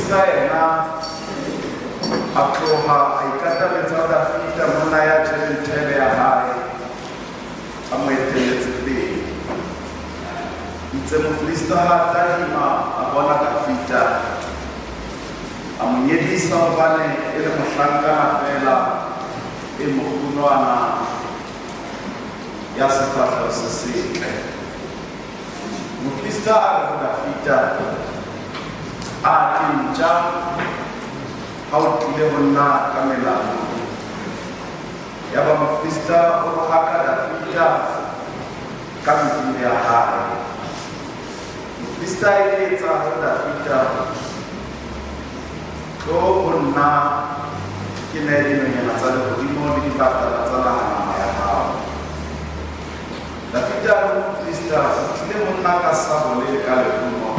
Mofilista yena a tloha a ikatametsa ho Dafida, monna ya jereng thebe ya hae, a mo etelletse pele. Itse Mofilista ha a tadima, a bona Dafida, a mo nyedisa hobane e le mohlankana feela e mokgunwana ya sefahleho se setle. Mofilista a re ho Dafida, A ke ntja ha o tlile ho nna ka melamu? Yaba Mofilista o rohaka Dafida ka medimo ya hae. Mofilista a eketsa ho Dafida, Tloo ho nna, ke nee dinonyana tsa lehodimo le dibatana tsa naha nama ya hao. Dafida a re ho Mofilista, O tlile ho nna ka sabole le ka lerumo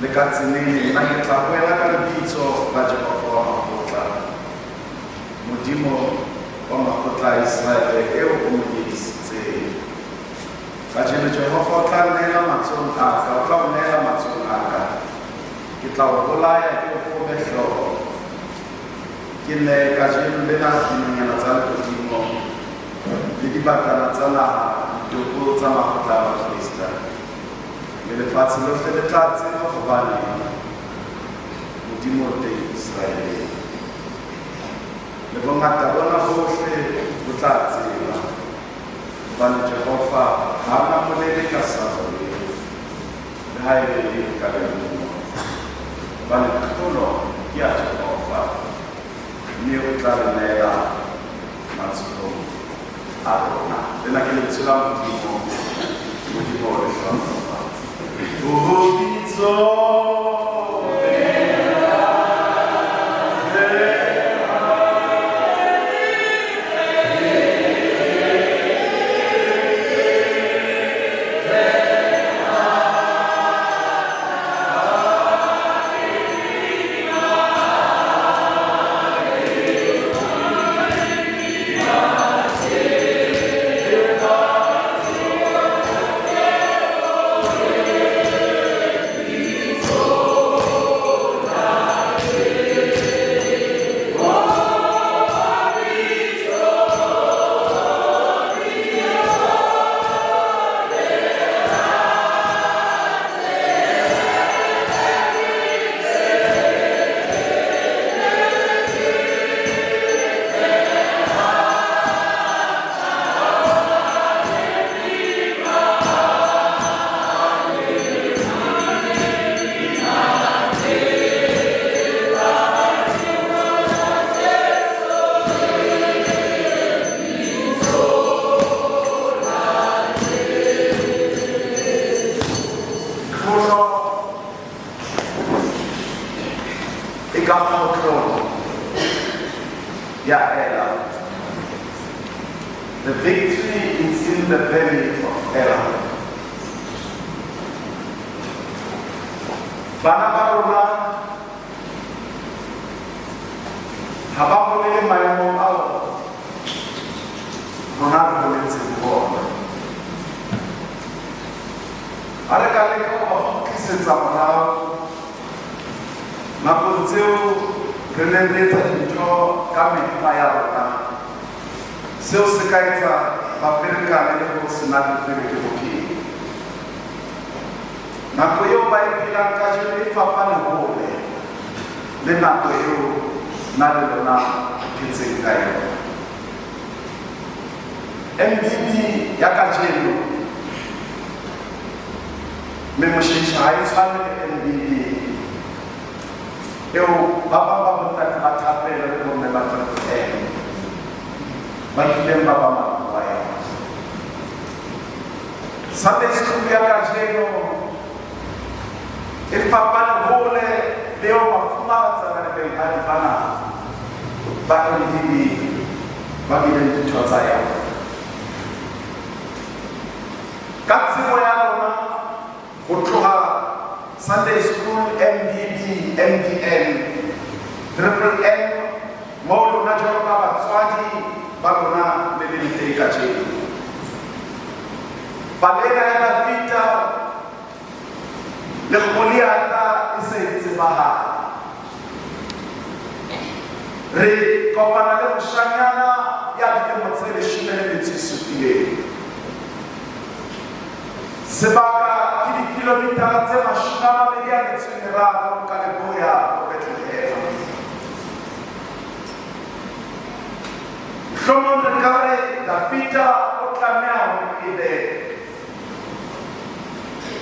le ka tsenene, nna ke tla ho wena ka lebitso la Jehova wa makgotla, Modimo wa makgotla a Iseraele, eo o mo nyedisitseng. Kajeno Jehova o tla nneela matsohong a ka, o tla o neela matsohong a ka. Ke tla o bolaya, ke o kgome hlooho. Ke nee kajeno lena dinonyana tsa lehodimo le dibatana tsa naha ditopo tsa makgotla a Bafilista, mme lefatshe lohle le tla tseba hobane Modimo o teng Iseraeleng. Le bongata bona bohle bo tla tseba hobane Jehova ha a namolele ka sabole, le ha e le ka lerumo, hobane tlholo ke ya Jehova, mme o tla re neela matsohong a rona. Lena ke lentswe la Modimo. Modimo o le hlohonolofatse. Ho bitso Tlholo e ka kgotlong ya Ela. The victory is in the belly of Ela. Bana ba rona ha ba bolele maemong ao rona re boletseng ho ona. Ha re ka leka ho ba kgutlisetsa morao nakong tseo re neng re etsa dintho ka mekgwa ya rona, seo se ka etsa ba ferekane le ho se natefelwe ke bophelo. Nako eo ba e phelang kajeno e fapane hole le nako eo nna le lona re phetseng ka yona. MBB ya kajeno mme Mosheisha ha e tshwane le MBB eo ba bang ba bontate ba thapelo le bomme ba triple M ba kileng ba ba maloko a yona. Sunday school ya kajeno e fapane hole le eo mafumahatsana le benghadi bana ba MBB ba bileng ditho tsa yona. Ka tsebo ya lona ho tloha Sunday School, MBB, MBN, Triple M, moo lona jwalo ka batswadi ba lona le leng teng kajeno. Pale ena ya Dafita le Goliata e se e tsebahala. tsebahala. Re kopana le moshanyana ya dilemo tse 17. Sebaka ke dikilomitara tse 23 ka leboya ho Bethlehem. Mohlomong re ka re Davida o tlameha hore ebe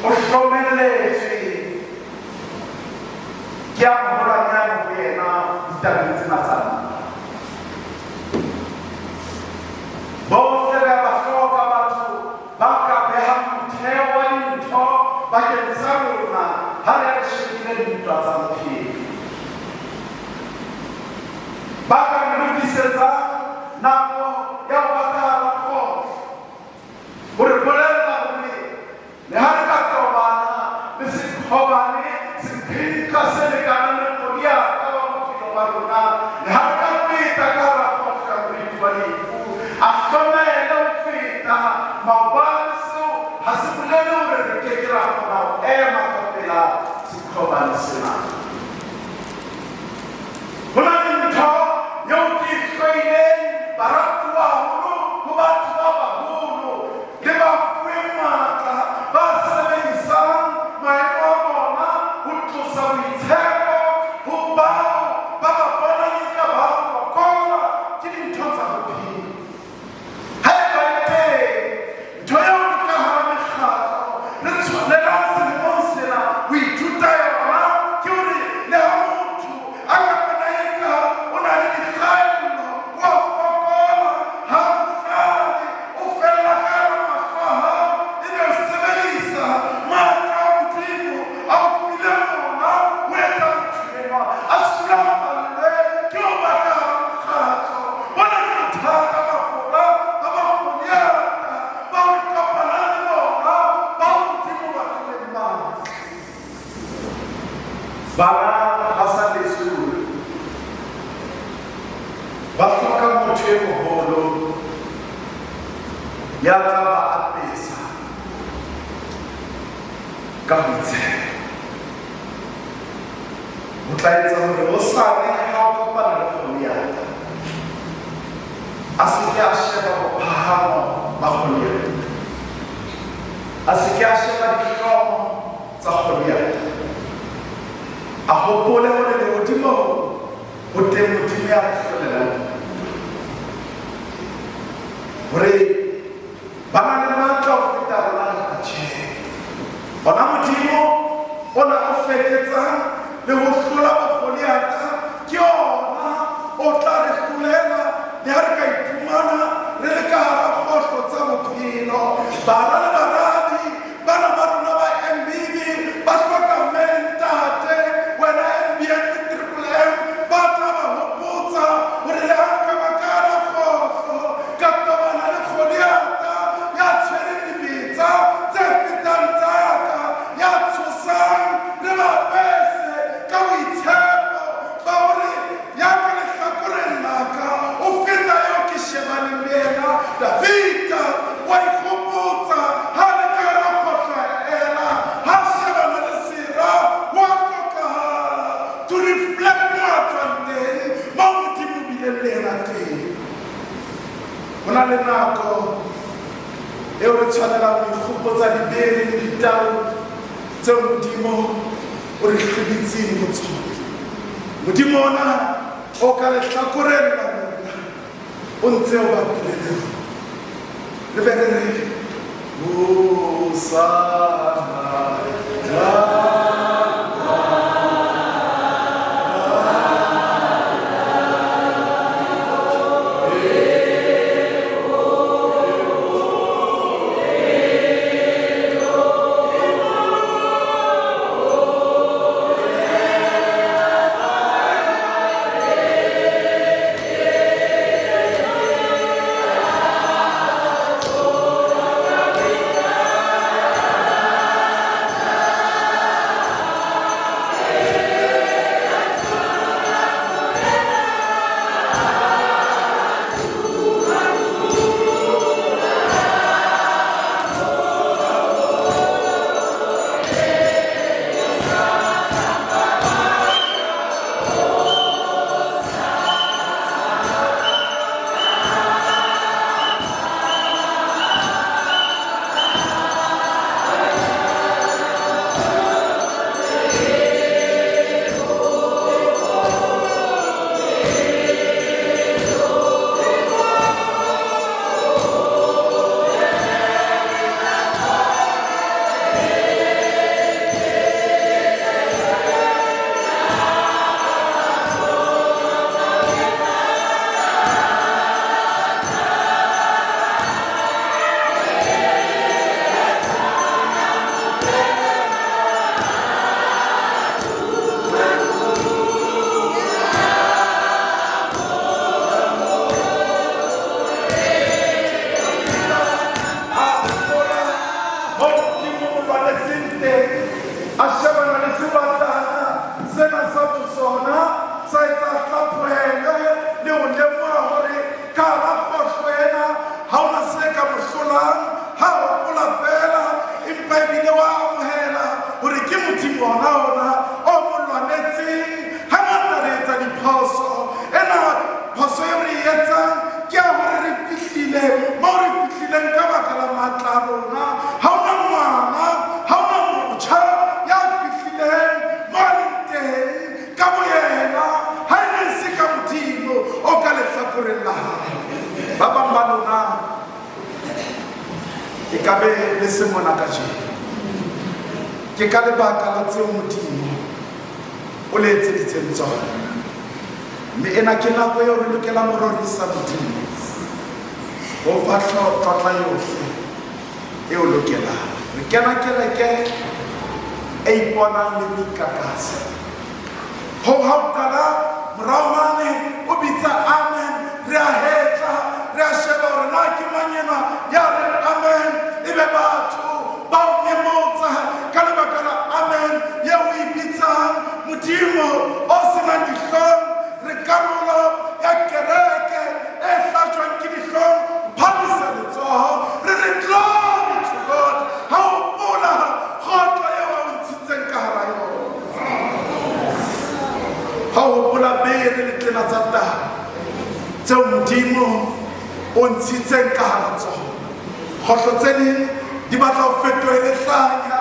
o hlomelletswe ke a moholwanyane ho yena ditabeng tsena tsa ntwa. Bohle re a ba hloka batho ba ka behang motheo wa dintho bakeng sa rona ha re re shebile dintwa tsa bophelo. Ba ka re lokisetsang nako ya ho ba ka hara kgotso, ho re bolella hore le ha re ka tobana le seqhobane seqhinqa se lekanang le Goliatha wa bophelo ba rona, le ha re ka feta ka hara kgotso ya moriti wa lefu, a hlomele ho feta maobane, seo ha se bolele hore re ke ke ra kgona ho ema ka pela seqhobane sena. Ho na le ntho eo ke e hloileng, baratuwa haholo ho batho ba baholo le ba fuweng matla, ba sebedisang maemo a bona ho tlosa boitshepo ho bao ba ba bonang eka ba fokola ke dintho tsa bophelo. Haeba e teng ntho eo re ka hara mekgatlo re tshwanelang selemong sena ho ithuta yona, ke hore le ha motho a ka bona eka o na le dikgaello, o a fokola, ha a bohlale, o fella ka hara mahlo a hao, ebe o sebedisa matla a Modimo a o fileng ona ho etsa motho enwa a sulafallwe ke ho ba ka hara mokgatlo. Bona ke bothata Bafora ba Bagoliata bao re kopanang le bona, bao Modimo o ba fileng matla. Bana ba Sunday school ba hloka motho e moholo ya tla ba apesa ka boitshepo. Ho tla etsa hore hosane ha o kopana le Goliatha, a se ke a sheba bophahamo ba Goliatha, a se ke a sheba dihlomo tsa Goliatha, a hopole hore lehodimong ho teng Modimo ya re hlolelang, hore ba na le matla ho feta rona kapa tjhe. Ona Modimo ona o feketsang le ho hlola Bogoliata ke ona o tla re hlolela le ha re ka iphumana re le ka hara kgohlo tsa bophelo. Bara le baradi bana ba rona ba MBB ba hloka mme le ntate, wena MBN le Triple M ba tla ba hopotsa hore le ha nka ba ka hara kgohlo ka tobana le Goliata ya tshwereng dibetsa tse fetang tsa ka, ya tshosang, re ba apese ka boitshepo ba hore ya ka lehlakoreng la ka o feta eo ke shebaneng le yena. Davida wa ikgopotsa ha a le ka hara kgohlo ya Ela, ha a shebana le sera, wa hlokahala to reflect mo a tswang teng, moo Modimo o bileng le yena teng. Ho na le nako eo re tshwanelang ho ikgopotsa dibele le ditau tseo Modimo o re hloditseng ho tsona. Modimo ona o ka lehlakoreng la rona o ntse o bapile le rona. Re be re re Hosanna. se mona kajeno. Ke ka lebaka la tseo Modimo o le etseditseng tsona. Mme ena ke nako eo re lokelang ho rorisa Modimo. Ho fa tlotla yohle e o lokelang. Re kena kereke e iponang le boikakasa. Ho ha o qala morao mane o bitsa amen, re a hetla, re a sheba hore na ke mang enwa ya reng amen. Ebe batho ba o nyemotsa ka lebaka la amen eo o e bitsang. Modimo o senang dihlong, re karolo ya kereke e hlajwang ke dihlong. Phamisa letsoho re re glory to God. Ha o hopola kgotlo eo a o ntshitseng ka hara yona, ha o hopola bere le tsena tsa taba tseo Modimo o ntshitseng ka hara tsona. Kgohlo tse ding di batla ho fetohe lehlanya,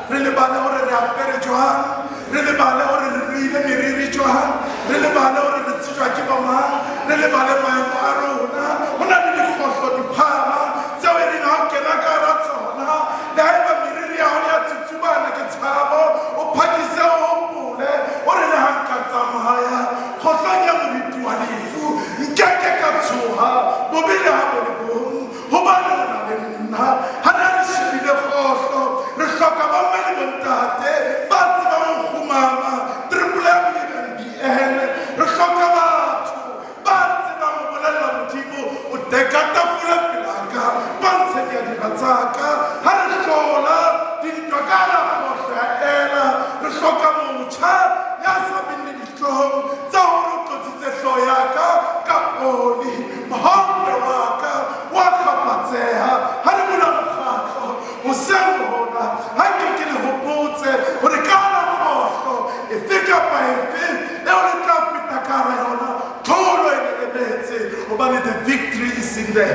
re lebale hore re apere jwang, re lebale hore re ruile meriri jwang, re lebale hore re tsejwa ke bomang, re lebale maemo a rona. Ho na le dikgohlo diphama tseo e reng ha o kena ka hara tsona, le haeba meriri ya hao ya tsutsubana ke tshabo, o phakise o hopole o re le ha nka tsamaya kgohlong ya moriti wa lefu, nkeke ka tshoha bobe le ha bo le bong, hobane o na le nna. Ha re re shebile kgohlo, re hloka bomme le bontate ba tsebang ho kgumama triple M le NBN. Re hloka batho ba tsebang ho bolella Modimo o teka tafole pelaka pontsheng ya dira tsa ka. Ha re hlola dintwa ka hara kgohlo ya ela, re hloka motjha ya sa beng le dihlong tsa hore o tlotsitse hlooho ya ka ka oli, mohope wa ka wa kgaphatseha. Ha re bula mokgatlo hoseng hona, ha nke ke le hopotse hore ka hara kgohlo efe kapa efe eo le tla feta ka hara yona, tlholo e le emetse, hobane the victory is in the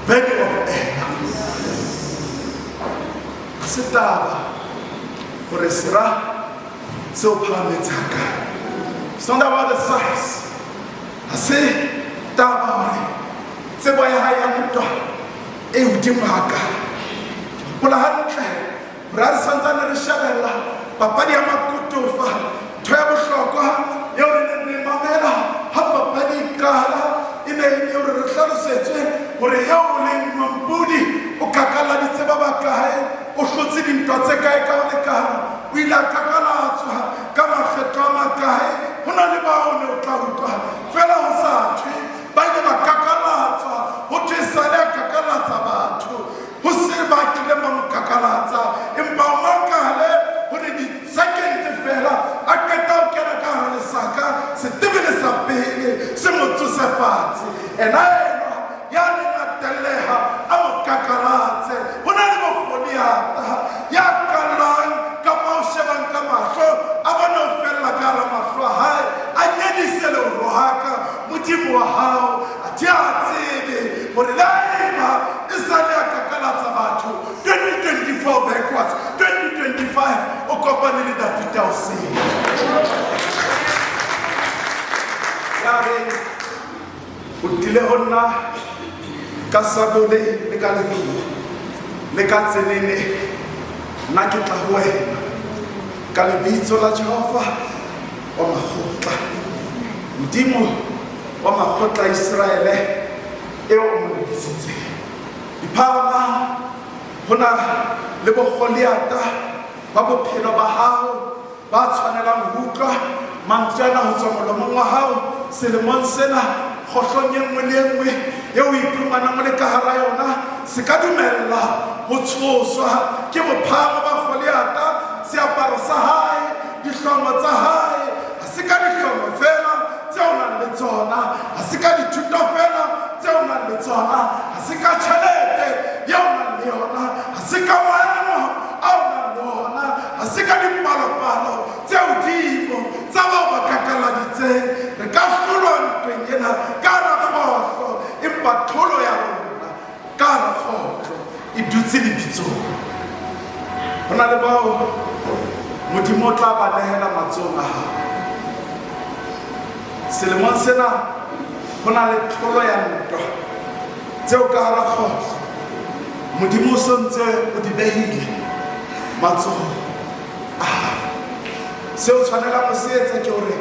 valley of Ela. Ha se taba hore sera seo phahametse hakae. It's not about the size. Ha se taba hore tsebo ya hae ya ntwa e hodimo hakae. Ke hopola hantle hore ha re santsane re shebella papadi ya makotofa, ntho ya bohlokwa eo re neng re mamela ha papadi e qala e ne e le hore re hlalosetswe hore eo o leng mampudi o kakaladitse ba bakae, o hlotse dintwa tse kae ka ho lekana, o ile a kakalatswa ka makgetlo a makae. Ho na le bao ne o tla utlwa feela ho sa thwe ba ile ba kakalatswa, ho thwe sale a kakalatsa batho, ho se ba kileng ba mo kakalatsa, empa o makale hore di-second fela a qeta ho kena ka hara lesaka, setebele sa pele se mo tsose fatshe. Ena enwa ya neng a telleha a mo kakalatse. Ho na le bokgoniata ya kallang kapa o shebang ka mahlo, a bone ho fella ka hara mahlo a hae, a nyedise le ho rohaka Modimo wa hao. A the a tsebe hore le haeba e sale a kakalatsa batho 2024 backwards, 2025 o kopane le Davida o sele. Ya reng o tlile ho nna ka sabole le ka lerumo le ka tsenene, nna ke tla ho wena ka lebitso la Jehova wa makgotla, Modimo wa makgotla a Iseraele eo o mo lebisitseng. Diphama ho na le bogoliata ba bophelo ba hao ba tshwanelang ho utlwa mantswe ana ho tswa molomong wa hao selemong sena. Kgohlong e nngwe le e nngwe eo o iphumanang o le ka hara yona, se ka dumella ho tshoswa ke bophahamo ba Goliata, seaparo sa hae, dihlomo tsa hae. Ha se ka dihlomo feela tse o nang le tsona, ha se ka dithuto feela tse o nang le tsona, ha se ka tjhelete eo o nang le yona, ha se ka maemo a o nang le ona, ha se ka dipalopalo tse hodimo tsa bao ba kakaladitseng. Re ka hlolwa ntweng ena ka hara kgohlo, empa tlholo ya rona ka hara kgohlo e dutse lebitsong. Ho na le bao Modimo o tla ba nehela matsohong a hao selemong sena. Ho na le tlholo ya ntwa tseo ka hara kgohlo. Modimo o sontse o di behile matsoho a hao. Seo tshwanelang ho se etsa ke hore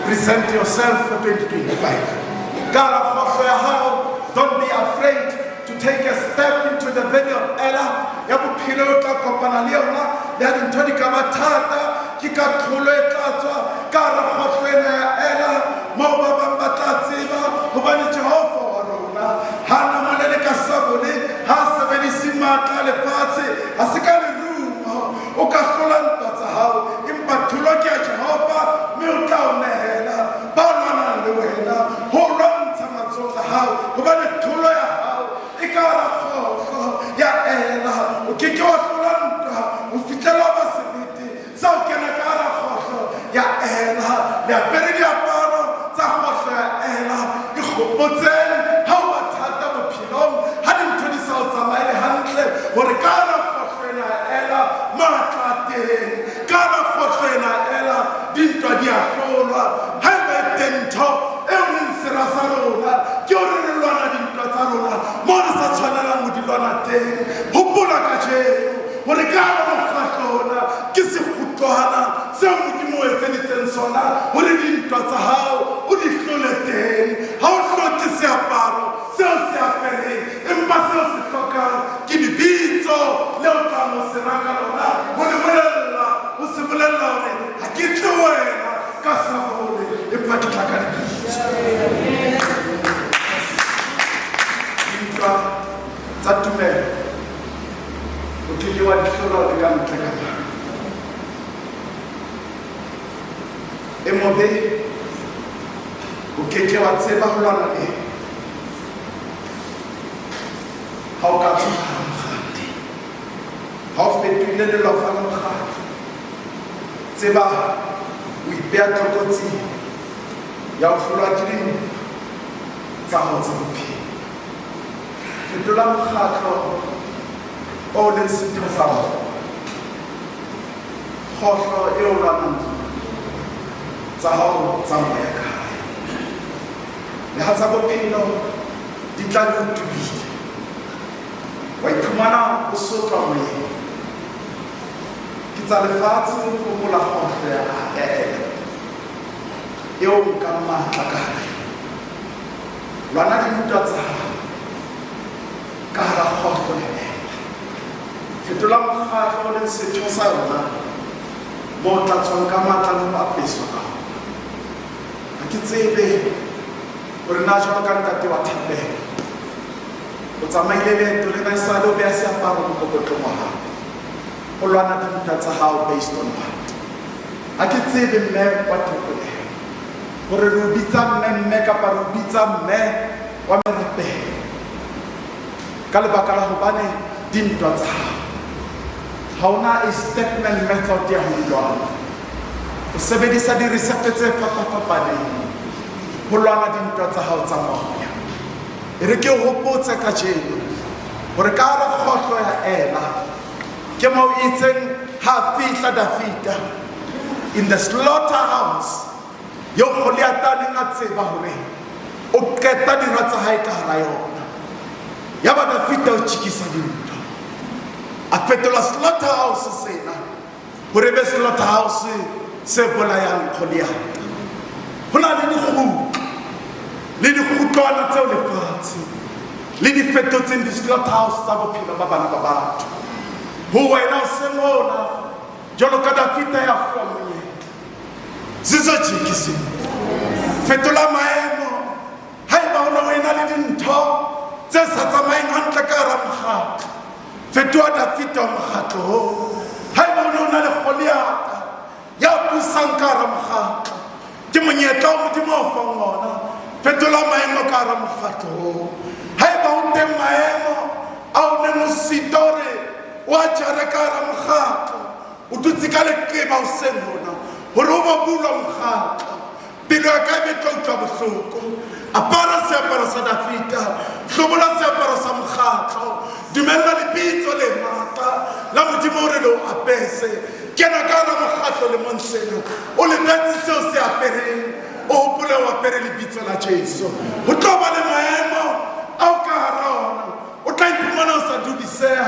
present yourself for 2025. Ka hara kgohlo ya hao, don't be afraid to take a step into the valley of Ela ya bophelo o tla kopana le yona le ha dintho di ka ba thata ke ka tlholo e tla tswa ka hara kgohlo ena ya Ela moo ba bang ba tla tseba hobane Jehova wa rona ha namolele ka sabole ha sebedise matla a lefatshe ha se ka lerumo o ka hlola ntwa tsa hao empa thulo ke ya Jehova mme o tla o nehela ba lwanang le wena ho lwantsha matsohong a hao hobane thulo ya hao e ka hara kgohlo ya Ela. O ke ke wa hlola ntwa ho fihlela o ba sebete sa ho kena ka hara kgohlo ya Ela. Le apere diaparo tsa kgohlo ya Ela. Ikgopotseng ha o ba thata bophelong, ha dintho di sa o tsamaele hantle, hore ka hara kgohlo ena ya Ela matla a teng. Ka hara kgohlo ena ya Ela dintwa di a hlolwa. Haeba e teng ntho eo leng sera sa rona, ke hore re lwana dintwa tsa rona moo re sa tshwanelang ho di lwana teng. Hopola kajeno hore ka hara mokgatlo ona ke sekgutlwana seo Modimo o etseditseng sona hore dintwa tsa hao o di hlole teng. Ha o hloke seaparo seo se apereng, empa seo se hlokang ke lebitso leo tlang ho se raka lona, ho le bolella, ho se bolella hore ha ke tle wena ka sabole, empa ke tla ka lebitso. Dintwa tsa tumelo o ke ke wa di hlola o le ka ntle ka mane. E mobe o ke ke wa tseba ho lwana le ha o ka tswa hara mokgatlo. Ha o fetohile lelofa la mokgatlo, tseba o ipeha tlokotsing ya ho hlolwa ke dintwa tsa hao tsa bophelo. Fetola mokgatlo o leng setho sa ona, kgohlo eo lwanang tsa hao tsa moya ka hare. Le ha tsa bophelo di tla di o tubile, wa iphumana o sotlwa moyeng ke tsa lefatshe, hopola kgohlo ya Ela eo nkang matla ka hare. Lwana dintwa tsa hao ka hara kgohlo ya Ela. Fetola mokgatlo o leng setho sa yona moo o tla tswang ka matla le ho apeswa ka ona. Ha ke tsebe hore na jwalo ka ntate wa thapelo o tsamaile leeto lena esale o beha seaparo mokokotlong wa hao, o lwana dintwa tsa hao based on what? Ha ke tsebe mme wa thapelo hore re o bitsa mme mme kapa re o bitsa mme wa merapelo ka lebaka la hobane dintwa tsa hao ha ona a statement method ya ho di lwana. O sebedisa dirisepe tse fapafapaneng ho lwana dintwa tsa hao tsa moya. E re ke hopotse kajeno hore ka hara kgohlo ya Ela ke moo itseng ha fihla Dafita in the slaughterhouse eo Goliatha a neng a tseba hore o qeta dira tsa hae ka hara yona. Yaba Dafita o tjikisa dintho, a fetola slaughterhouse sena hore be slaughterhouse se bolayang Goliatha. Ho na le dikgutlo le dikgutlwana tseo lefatshe le di fetotseng di-slaughterhouse tsa bophelo ba bana ba batho. Ho wena o seng ona jwalo ka Dafita ya fuwa monyetla, zizojikisa fetola maemo. Haeba ho ne ho ena le dintho tse sa tsamayeng hantle ka hara mokgatlo, fetoha Dafita wa mokgatlo oo. Haeba ho ne ho na le Goliatha ya busang ka hara mokgatlo, ke monyetla o Modimo o fang ona, fetola maemo ka hara mokgatlo oo. Haeba ho teng maemo a o neng o sita hore o a jare ka hara mokgatlo, o dutse ka leqeba hoseng hona hore o bo bulwa mokgatlo, pelo ya ka e be tla utlwa bohloko. Apara seaparo sa Dafita, hlobola seaparo sa mokgatlo, dumella lebitso le matla la Modimo hore le o apese. Kena ka hara mokgatlo lemong sena, o lebetse seo se apereng, o hopole o apere lebitso la Jesu. Ho tlo ba le maemo ao ka hara ona o tla iphumana o sa dudiseha.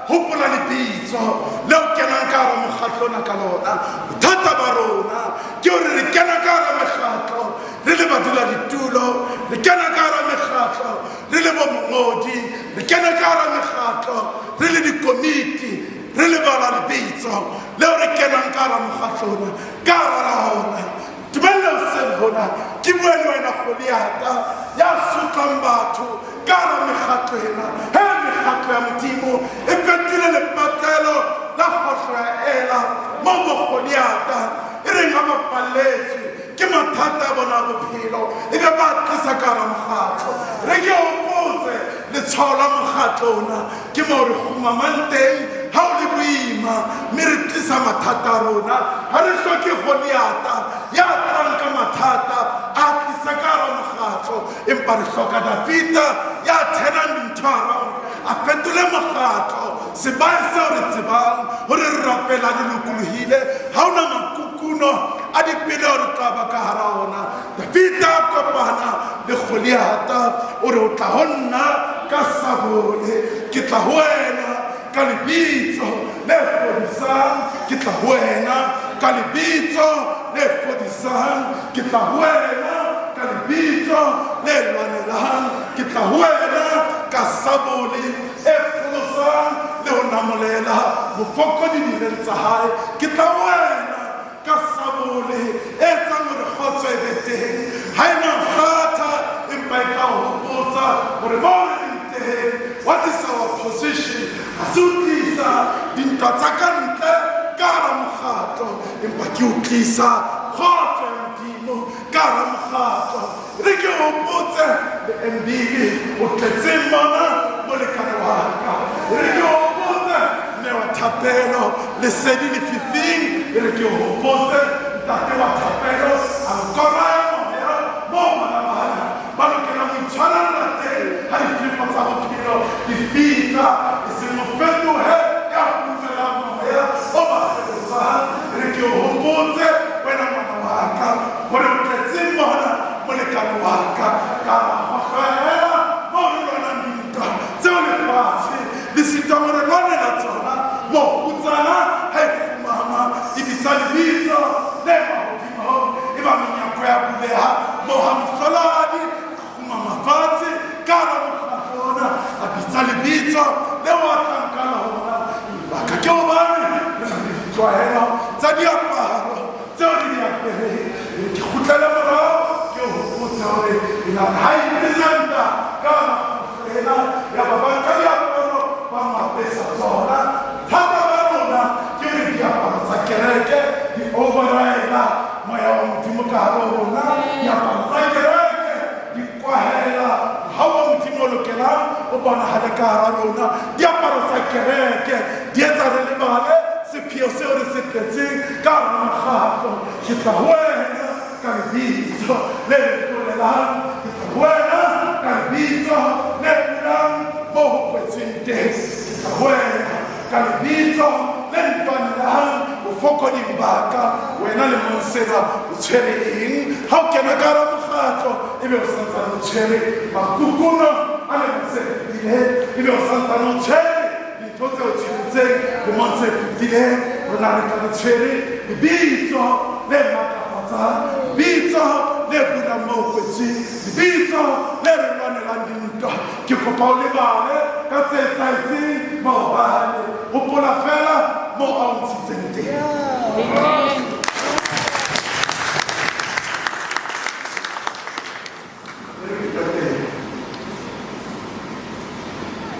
Hopola lebitso leo kenang ka hara mokgatlo ona ka lona. Bothata ba rona ke hore re kena ka hara mekgatlo re le badula ditulo, re kena ka hara mekgatlo re le bo mongodi, re kena ka hara mekgatlo re le dikomiti, re lebala lebitso leo re kenang ka hara mokgatlo ona ka hara la ona. Dumella hoseng hona ke bue le wena Goliata ya sotlang batho ka hara mekgatlo ena. He mekgatlo ya Modimo e fetohile lepatlelo la kgohlo ya Ela moo bo Goliata e reng ha ba palletswe ke mathata a bona a bophelo e be ba tlisa ka hara mokgatlo. Re ke hopotse letshwao la mokgatlo ona ke moo re kgumamang teng ha o le boima mme re tlisa mathata a rona. Ha re hloke Goliata ya tlang ka mathata a tlisa ka hara mokgatlo, empa re hloka Davida ya thenang dintho around a fetole mokgatlo sebae seo re tsebang hore re rapela re lokolohile. Ha ona makukuno a dipelo re tla ba ka hara ona. Davida a kopana le Goliata, o re o tla ho nna ka sabole, ke tla ho wena ka lebitso le fodisang, ke tla ho wena ka lebitso le fodisang, ke tla ho wena ka lebitso le lwanelang, ke tla ho wena ka sabole e pholosang le ho namolela bofokodi direng tsa hae, ke tla ho wena ka sabole e etsang hore kgotso e be teng. Ha e na kgatha, empa e tla o hopotsa hore moo re leng teng, what is our position. Ha se ho tlisa dintwa tsa ka ntle ka hara mokgatlo, empa ke ho tlisa kgotso ya Modimo ka hara mokgatlo. Re ke hopotse le Mbili o tletseng mona molekane wa ka. Re ke hopotse mme wa thapelo lesedi lefifing. Re ke hopotse ntate wa thapelo ankora ya moya moo bana bana ba lokelang ho itshwarella teng ha difefo tsa bophelo di fihla, e seng o fetohe ya putselang moya o ba kgelosang. Re ke hopotse wena ngwana wa ka hore o tletseng mona molekane wa ka ka kgohloela moo re lwanang dintwa tseo lefatshe le sitwang ho re lwanela tsona, moo kgutsana ha e kgumama e bitsa lebitso le mahodimong, e ba menyako ya buleha moo ha mohlolohadi a kgumama fatshe ka hara mokgatlo ona a bitsa lebitso leo a tlang ka lona. Lebaka ke hobane re na le ditlwaelo tsa diaparo tseo re di apereng. Ke kgutlele morao ke hopotse hore e na ha e presenta ka ena ya ba ba nka diaparo ba mo apesa tsona. Thata ba rona ke hore diaparo tsa kereke di override moya wa Modimo ka hare ho rona. Diaparo tsa kereke di kwahela mohau wa Modimo o lokelang o bonahale ka hara rona. Diaparo tsa kereke di etsa re lebale sepheo seo re se tletseng ka hara mokgatlo. Ke tla ho wena ka lebitso le ntolelang, ke tla ho wena ka lebitso le bulang mo ho kwetsweng teng, ke tla ho wena ka lebitso le ntwanelang bofokoding ba ka. Wena le mong sena o tshwere eng ha o kena ka hara mokgatlo ebe o santsane o tshwere makukuno a lemong se fetileng, ebe o santsane o tshwere dintho tse o tshweretseng lemong se fetileng? Rona re tla re tshwere lebitso le matlafatsang, lebitso le bulang mo kwetsweng, lebitso le re lwanelang dintwa. Ke kopa o lebale ka tse etsahetseng maobane, hopola fela moo a o ntshitseng teng.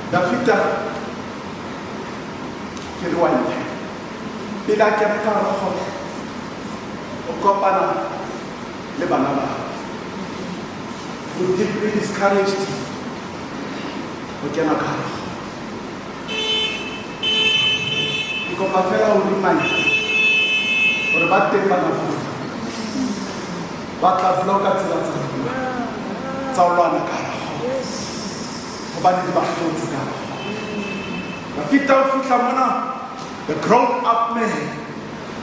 Dafita ke lewantle pele a kena ka hara kgotla o kopana le bana ba o deeply discouraged ho kena ka hara kgotla. Ke kopa fela ho remind hore ba teng bana ba ba tla bloka tsela tsa rona tsa ho lwana ka hara kgotla hobane di ba hlotse ka hara kgotla. Dafita o fihla mona, the grown up man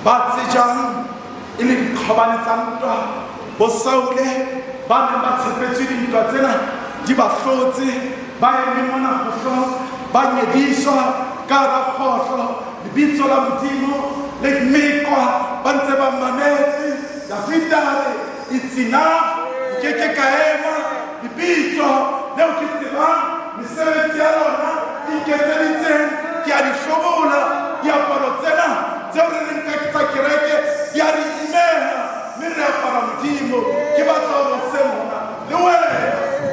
ba tsejang e le diqhobane tsa ntwa, bo Saule ba neng ba tshepetswe dintwa tsena di ba hlotse, ba eme mona kgohlong ba nyediswa. ka hara kgohlo, lebitso la Modimo le mekwa ba ntse ba mametse. Dafida a re, It's enough, nke ke ka ema. Lebitso leo ke tsebang mesebetsi ya lona e nketseditseng, ke a di hlobola. Diaparo tsena tseo re reng ka ke tsa kereke di a re imela, mme re apara Modimo. Ke batla hore hoseng hona le wena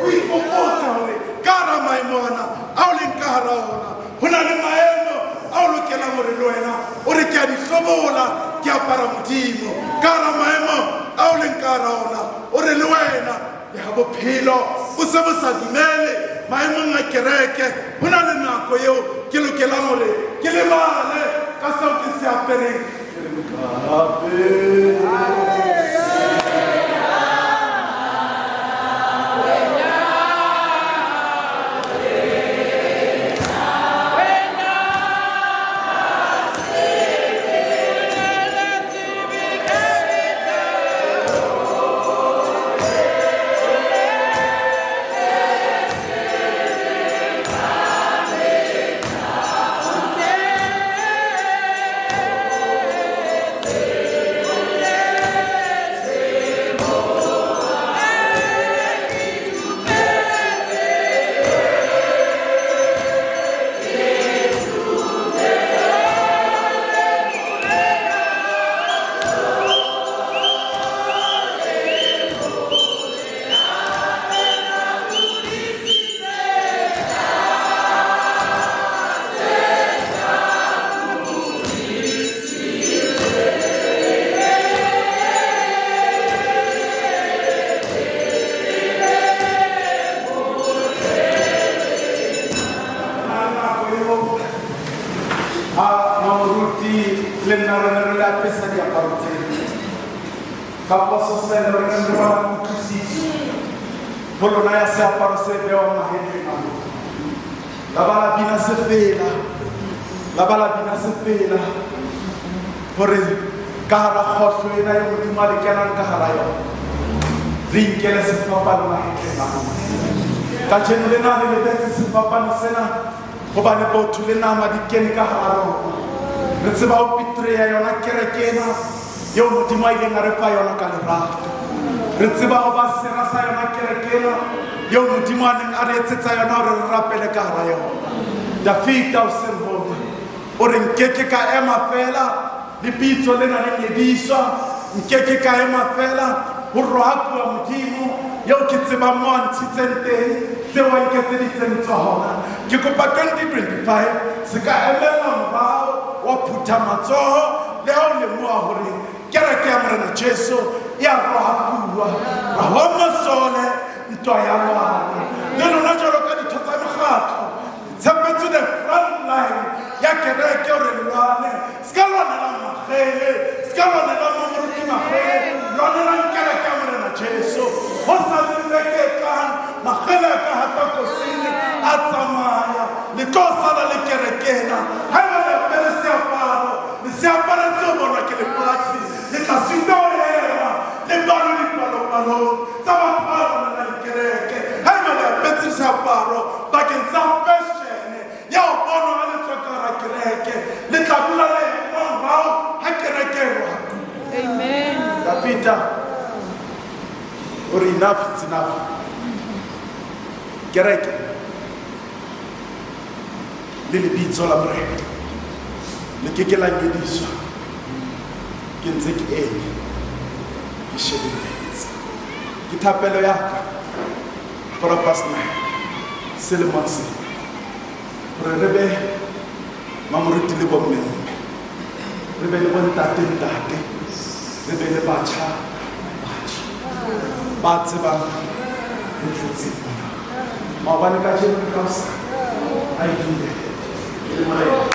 o ikgopotse hore ka hara maemo ana ao leng ka hara ona, ho na le maemo ao lokelang hore le wena o re, ke a di hlobola, ke apara Modimo. Ka hara maemo ao leng ka hara ona, o re le wena, le ha bophelo bo se bo sa dumele maemong a kereke, ho na le nako eo ke lokelang hore ke lebale ka seo ke se apereng. Ke re nkabe. Ha mamoruti le nna re ne re le apesa diaparo tsena ka pososelo, re ne re bona kutlwisiso ho lona ya seaparo se bewang mahetleng a lona. La ba la bina sefela, la ba la bina sefela hore ka hara kgohlo ena eo Modimo a le kenang ka hara yona, re inkele sefapano mahetleng a rona. Kajeno lena re lebetse sefapano sena hobane botho le nama di kene ka hara rona. Re tseba ho betreya yona kereke ena eo Modimo a ileng a re fa yona ka lerato. Re tseba ho ba sera sa yona kereke ena eo Modimo a neng a re etsetsa yona hore re rapele ka hara yona. Dafida o seng hona o re, nkeke ka ema feela lebitso lena le nyediswa, nkeke ka ema feela ho rohakuwa Modimo eo ke tsebang mo a ntshitseng teng, tseo a nketseditseng tsona. Ke kopa 2025 se ka emella morao wa phutha matsoho le ha o lemoha hore kereke ya Morena Jesu ya rohakuwa. Ra ho masole ntwa ya lwana le lona jwalo ka ditho tsa mekgatlo, tshepetse the front line ya kereke hore lwane. Se ka lwanela Makgele, se ka lwanela Mamoruti Makgele, lwanelang kereke ya Morena Jesu. Ho sa le beke e tlang Makgele a ka hata kosene a tsamaya, le tlo sala le kereke ena. Haeba le apere seaparo, le se aparetse ho bonwa ke lefatshe, le tla sitwa ho ema le balwe dipalopalong tsa batho ba lwanelang kereke. Haeba le apetse seaparo bakeng sa fashion ya ho bonwa ha le tswa ka hara kereke, le tla dula le ema morao ha kereke e rohakuwa. Amen. Dafida o re, enough is enough. Kereke le lebitso la Morena le ke ke la nyediswa, ke ntse ke eme ke shebelletse. Ke thapelo ya ka 9:15 selemong se hore re be mamoruti le bommemme, re be le bontate ntate, re be le batjha batjha ba tsebang re tletseng mona maobane, kajeno le ka hosane. A e dule e le Morena.